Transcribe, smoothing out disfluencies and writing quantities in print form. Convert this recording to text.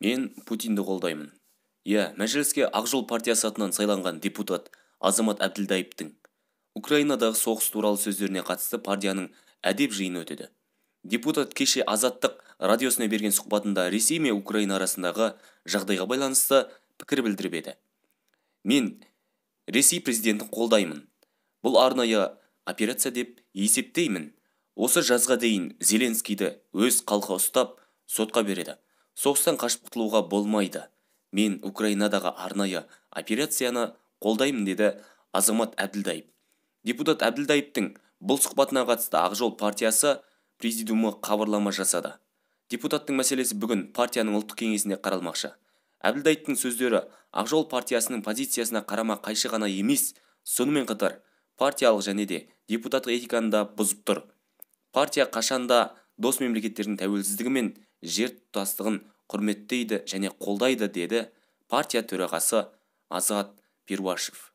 Мен Путинді қолдаймын. Иә, Мәжіліске Ақ жол партиясы атынан сайланған депутат Азамат Әбділдаевтың Украинадағы соғыс туралы сөздеріне қатысты партияның әдеп жиыны өтеді. Депутат кеше Азаттық радиосына берген сұхбатында Ресей мен Украина арасындағы жағдайға байланысты пікір білдіріп еді. Мен Ресей президентін қолдаймын. Бұл арнайы операция деп есептеймін. Осы жазға дейін Зеленскийді өз халқы ұстап, сотқа береді. Соғыстан қашып құтылуға болмайды. Мен Украинадағы арнайы операцияны қолдаймын, деді Азамат Әбділдаев. Депутат Әбділдаевтың бұл сұхбатына қатысты Ақ жол партиясы президиумы хабарлама жасады. Депутаттың мәселесі бүгін партияның ұлттық кеңесінде қаралмақшы. Әбділдаевтың сөздері Ақ жол партиясының позициясына қарама қайшы ғана емес, сонымен қатар партиялық және де депутаттық этиканы да бұзып тұр. Партия қашанда дос мемлекеттердің тәуелсіздігі мен жер тұтастығын құрметтейді және қолдайды, деді партия төрағасы Азат Перуашев.